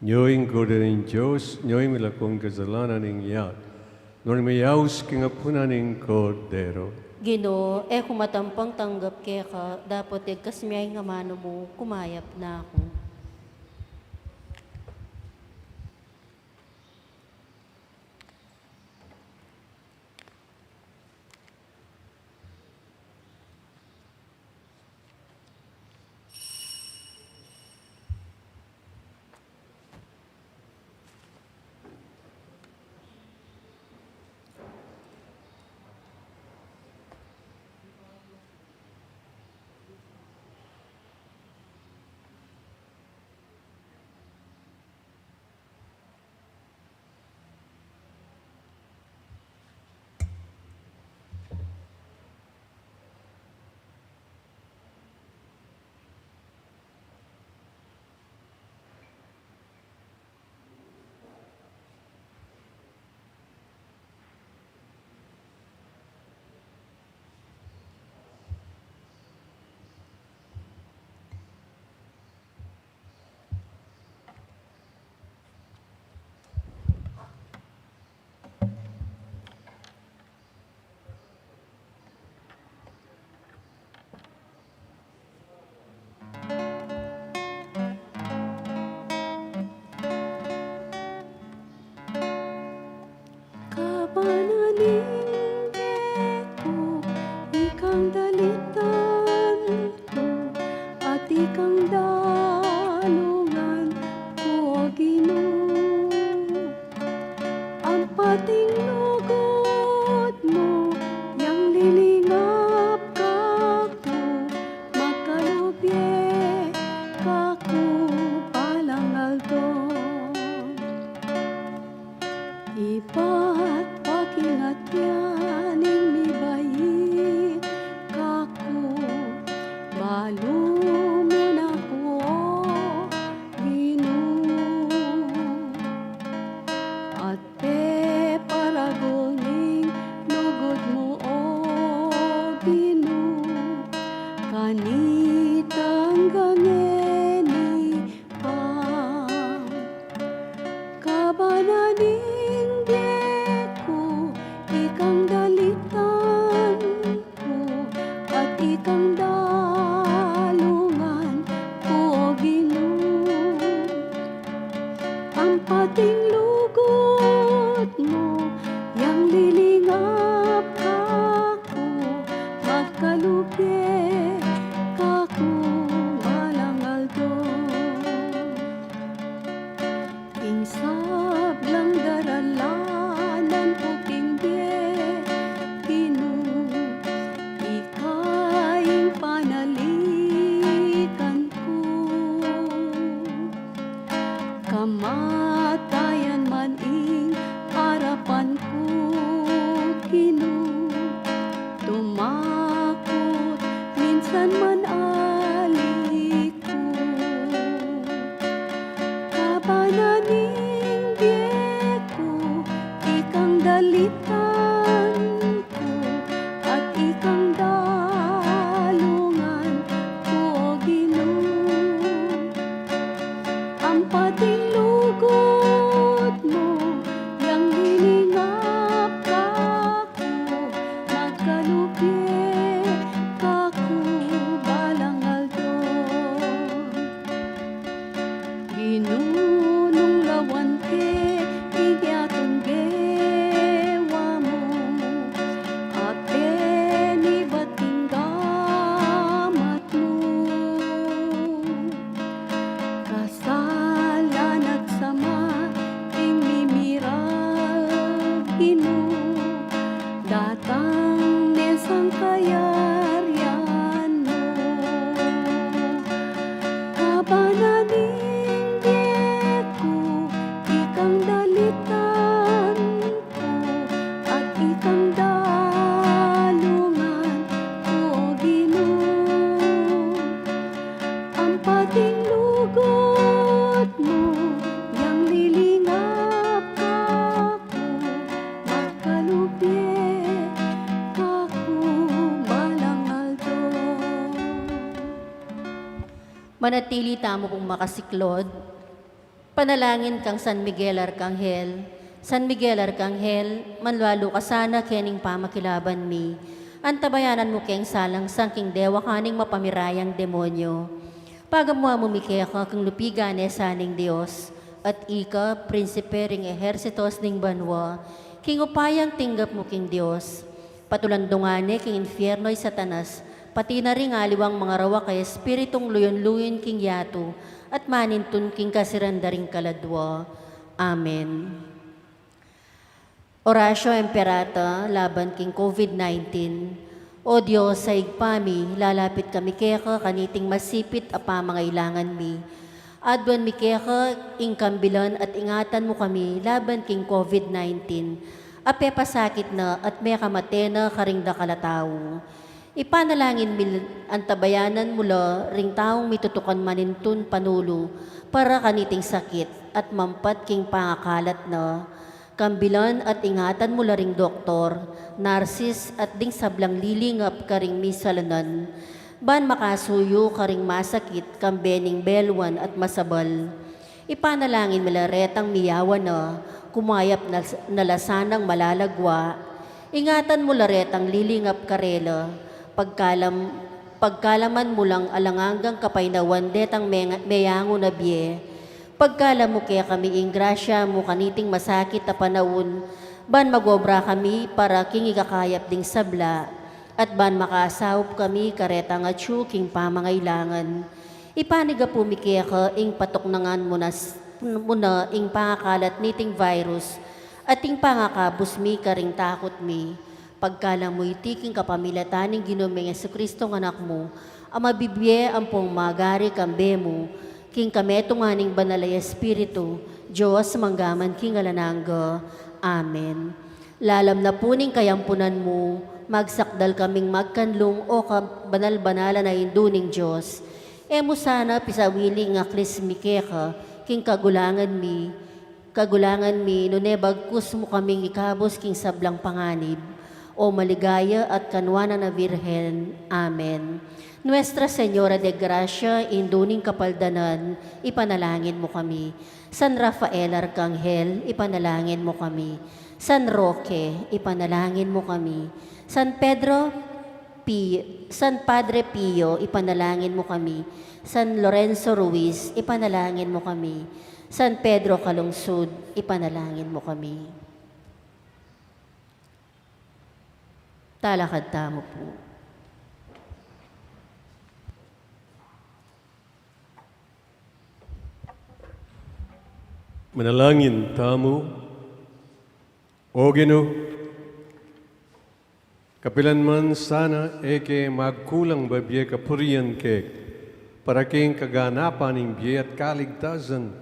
Nyo ing Kordero ning Dios, nyo ing milakong kasalanan ning yatu. Nune miyaus king apunan ning Kordero. Ginu, e ku matampang tanggap keka, dapot igkas mu ing amanu mu, kumayap na ku. ku at ikang dalungan ku, O Ginu. Ampati ing lugud mu yang lilingap kaku, magkalub ye kaku balang aldo. Ginu, nung lawan ke ing yatung gewa mu, at penibat king gamat mu. Kasalan at sama ing mimiral, Ginu, datang ne sang kayarian mu. Kabanan ing bie ku, ikang dalitan ku, at ikang dalungan ku, O Ginu. Ampati ing lugud mu yang lilingap kaku, magkalub ye kaku balang aldo. Manatili tamu pung makasiklod. Panalangin kang San Miguel Arkanghel. San Miguel Arkanghel, manlalu ka sana kening pamakilaban mi. Antabayanan mu keng salangsang king dewakan ning mapamirayang demonyo. Pagamuan mu mi keka king lupigan ne sa ning Dios, at ika, prinsipe ring ehersitos ning banua, king upayang tinggap mu king Dios. Patulandungan ne king infierno i Satanas, pati na ring aliwang mangarawak a espiritung luyun-luyun king yatu, at manintun king kasiran da ring kaladua. Amen. Oratio Imperata laban king COVID nineteen. O Dios a Ibpa mi, lalapit kami keka kaniting masipit a pamangailangan mi. Aduan mi keka ing kambilan at ingatan mu kami laban king COVID nineteen a pepasakit na at mekamate na karing dakal a tau. Ipanalangin mi, antabayanan mu la ring taung mitutukan manintun panulu para kaniting sakit at mampat king pangakalat na. Kambilan at ingatan mu la ring doktor, narsis at ding sablang lilingap karing misalanan, ban makasuyu karing masakit kambe ning beluan at masabal. Ipanalangin mi la retang miyawa na, kumayap na, na la sanang malalagwa. Ingatan mu la retang lilingap karela, pagkalam, pagkalaman mu lang alang anggang kapaynawan detang me-, meyangu na bie. Pagkalam mu kekami ing grasya mu kaniting masakit a panaun, ban mag-obra kami para king ikakayap ding sabla, at ban makasaup kami karetang atyu king pamangailangan. Ipanyawad mi keka ing patuknangan mu na s-, mu na ing pangakalat niting virus, at ing pangakabus mi karing takut mi. Pagkalam mu iti king kapamilatan ning Ginu ming Jesucristo a Anak mu, a mabibie ampong magari kambe mu, king kametungan ning Banal a Espiritu, Dios mangga man king alang angga. Amen. Lalam na pu ning kayampunan mu, magsakdal kaming magkanlung, o kabanal-banalan a Indu ning Dios. E mu sana pisawili ing aklis mi keka king kagulangan mi, kagulangan mi, nune bagkus mu kaming ikabus king sablang panganib, o maligaya at kanuanan a Virgen. Amen. Nuestra Señora de Gracia, Indu ning Kapaldanan, ipanalangin mu kami. San Rafael Arkanghel, ipanalangin mu kami. San Roque, ipanalangin mu kami. San Pedro, Pi-, San Padre Pio, ipanalangin mu kami. San Lorenzo Ruiz, ipanalangin mu kami. San Pedro Calungsod, ipanalangin mu kami. Talakad tamu pu. Manalangin tamu. O Ginu, kapilan man sana e ke magkulang babie kapurian keka, para king kaganapan ning bie at kaligtasan,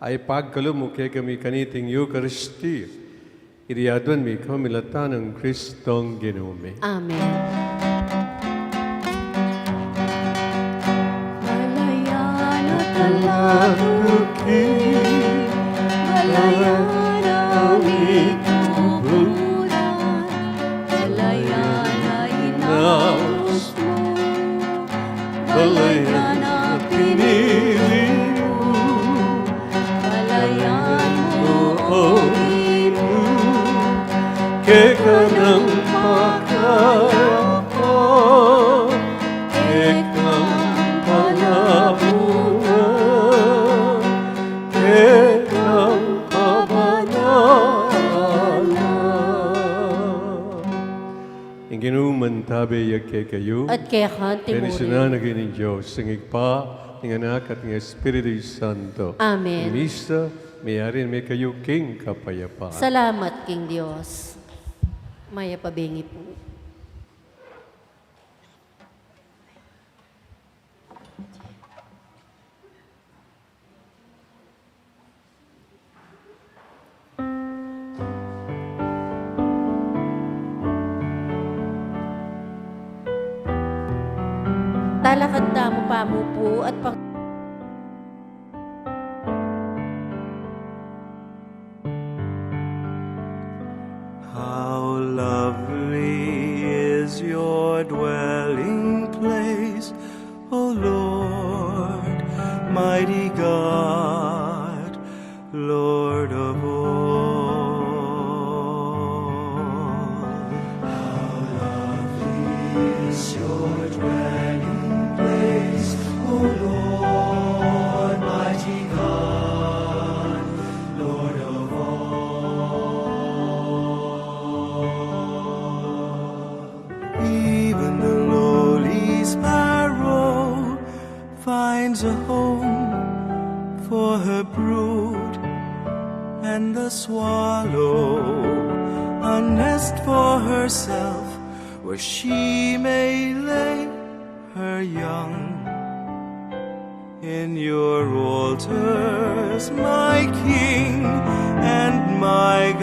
a ipagkalub mu kekami kaniting Eukaristia. Iti aduan mi kapamilatan nang Kristong Ginu mi. Amen. Malayan at alaguki, malayan a mituburan. Ang pagkayapa, kekang panabunan, kekang kabanalan. Ing Ginu mantabe ya kekayu. At keka naman. Bendisyun na kayu ning Dios, ing Ibpa, ing Anak, at ing Espiritu Santo. Amen. Misa, meyari na me kayu king kapayapaan. Salamat king Dios. Mayap a bengi pu. Talakad tamu pamu pu at pang- How lovely is your dwelling place, O Lord, mighty God, Lord of all. How lovely is your dwelling place, O Lord, mighty God, Lord of all. Even the lowly sparrow finds a home for her brood, and the swallow a nest for herself, where she may lay her young. In your altars, my King and my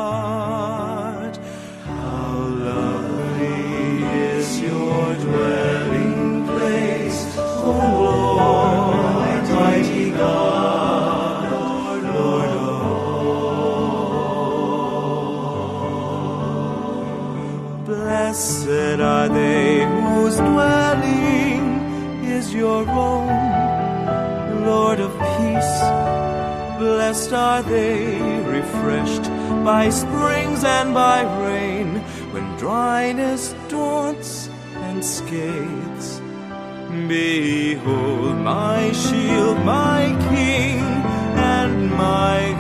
God, how lovely is your dwelling place, O Lord, mighty God, Lord of all. Blessed are they whose dwelling is your own, Lord of peace. Blessed are they, refreshed by springs and by rain, when dryness daunts and scathes. Behold my shield, my King, and my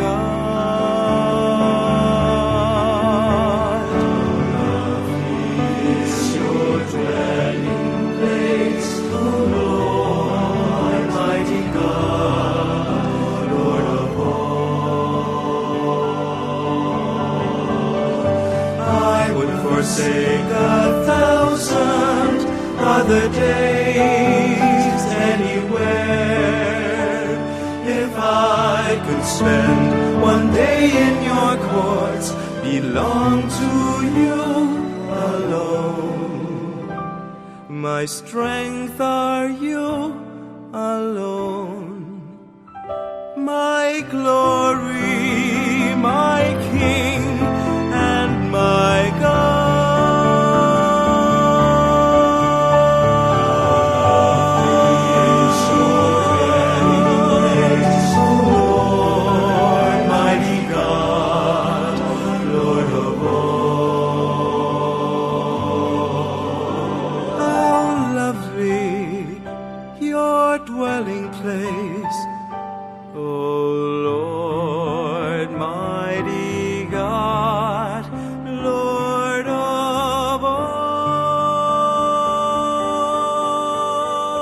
God. Is your dwelling place, O Lord, mighty God, Lord of all. I would forsake a thousand other days anywhere, if I could spend one day in your courts, belong to you alone. My strength are you alone. My glory, my King,